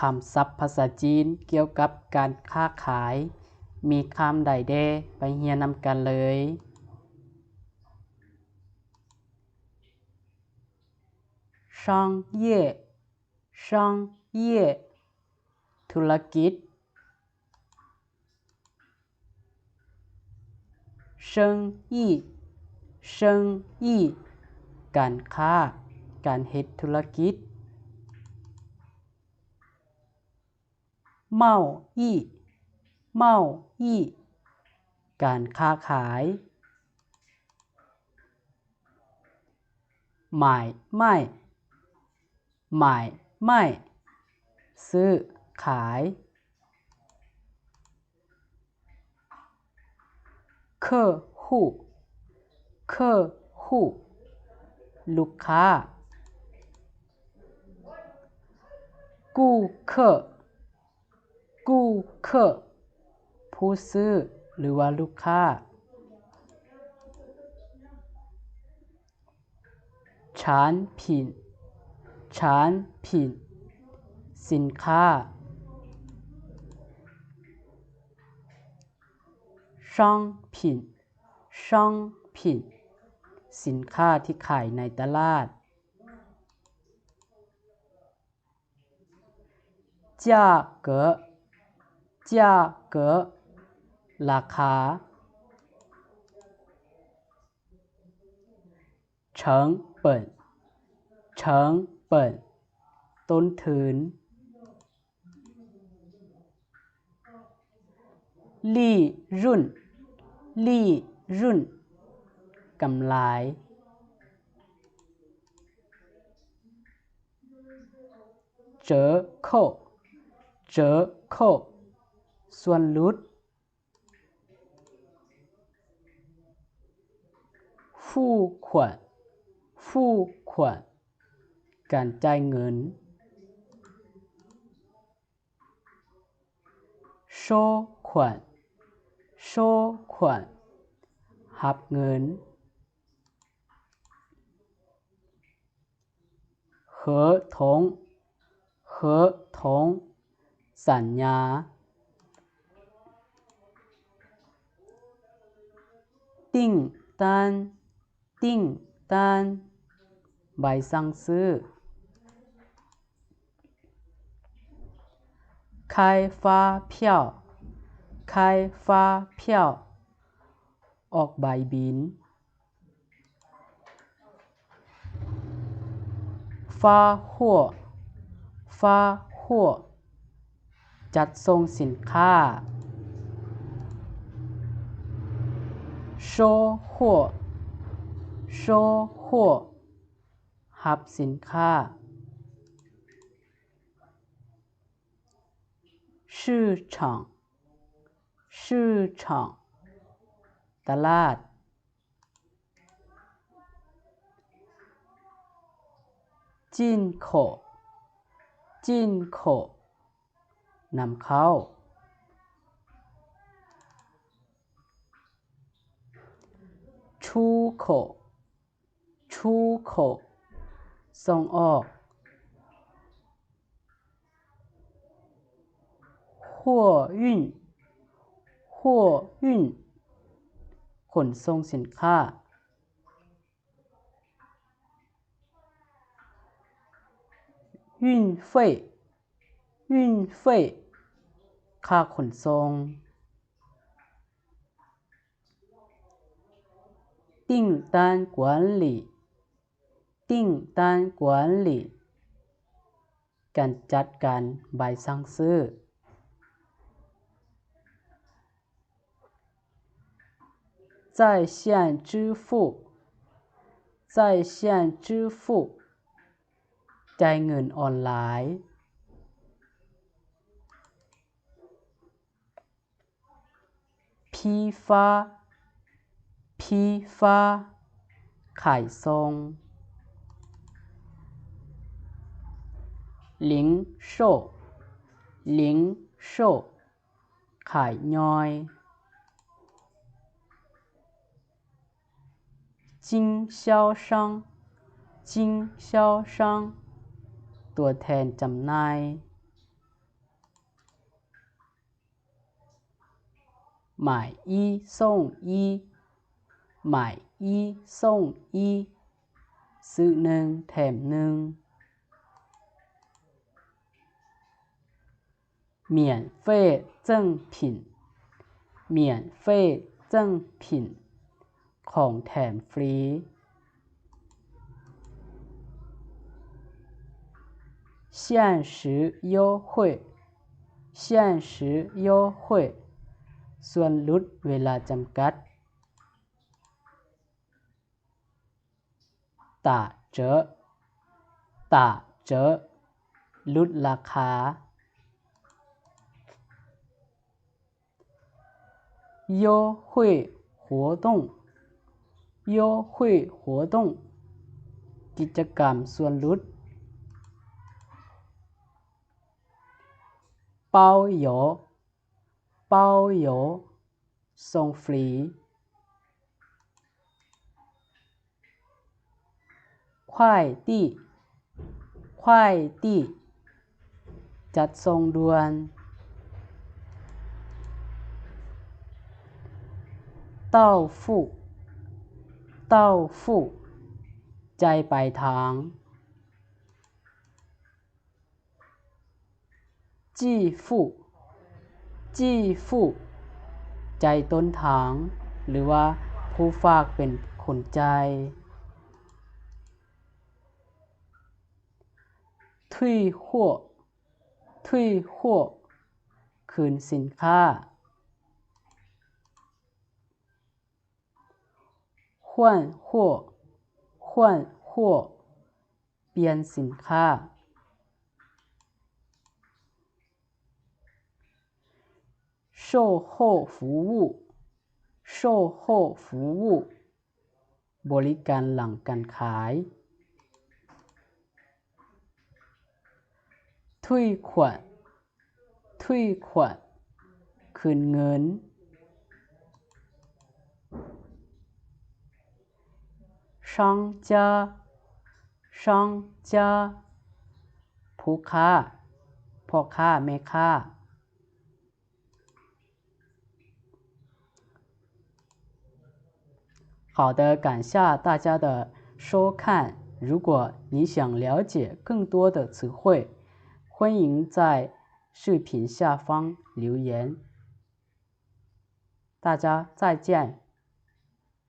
ຄຳສັບພາສາຈີນກ່ຽວກັບການຄ້າຂາຍ ມີຄຳໃດແດ່? ໄປຮຽນນຳກັນເລີຍ. 商业, 商业, ທຸລະກິດ. 生意, 生意, ການຄ້າ, ການເຮັດທຸລະກິດ. 贸易, 贸易, ການຄ້າຂາຍ. 买卖, 买卖, ຊື້ຂາຍ. 客户, 客户, ລູກຄ້າ. 顾客, 顾客, ຜູ້ຊື້ ຫຼືວ່າລູກຄ້າ. 产品, 产品, ສິນຄ້າ. 商品, 商品, ສິນຄ້າທີ່ຂາຍໃນຕະຫຼາດ. 价格, 价格, ລາຄາ. 成本, 成本, ຕົ້ນທຶນ. 利润, 利润, ກຳໄລ. 折扣, 折扣, ສ່ວນຫຼຸດ. 付款, 付款, ການຈ່າຍເງິນ. 收款, 收款, ຮັບເງິນ. 合同, 合同, ສັນຍາ. 订单, 订单, ໃບສັ່ງຊື້. 开发票, 开发票, ອອກໃບບິນ. 发货, 发货, ຈັດສົ່ງສິນຄ້າ. 收货, 收货, ຮັບສິນຄ້າ. 市场, 市场, ຕະຫຼາດ. 进口, 进口, ນຳເຂົ້າ. 出口, 出口, ສົ່ງອອກ. 货运, 货运, ຂົນສົ່ງສິນຄ້າ. 运费, 运费, ຄ່າຂົນສົ່ງ. 订单管理, 订单管理, ການຈັດການໃບສັ່ງຊື້. 在线支付, 在线支付, ຈ່າຍເງິນອອນລາຍ. 批发, 批发, ຂາຍສົ່ງ. 零售, 零售, ຂາຍຍ່ອຍ. 经销商, 经销商, ຕົວແທນຈຳໜ່າຍ.买一送一 买一送一 ຊື້ໜຶ່ງແຖມໜຶ່ງ 免费赠品 免费赠品 ຂອງແຖມຟຣີ 限时优惠 限时优惠 ສ່ວນຫຼຸດເວລາຈຳກັດ 打折 打折 ຫຼຸດລາຄາ 优惠活动 优惠活动 ກິດຈະກຳສ່ວນຫຼຸດ 包邮 包邮 ສົ່ງຟຣີ 快递 快递 ຈັດສົ່ງດ່ວນ 到付 到付 ຈ່າຍປາຍທາງ 寄付 寄付 ຈ່າຍຕົ້ນທາງ ຫຼືວ່າຜູ້ຝາກເປັນຄົນຈ່າຍ 退货 退货 ຄືນສິນຄ້າ 换货 换货 ປ່ຽນສິນຄ້າ 售后服务 售后服务 ບໍລິການຫຼັງການຂາຍ 退款 退款 ຄືນເງິນ 商家 商家 ຜູ້ຄ້າ ພໍ່ຄ້າແມ່ຄ້າ 好的，感谢大家的收看。如果你想了解更多的词汇，欢迎在视频下方留言。大家再见。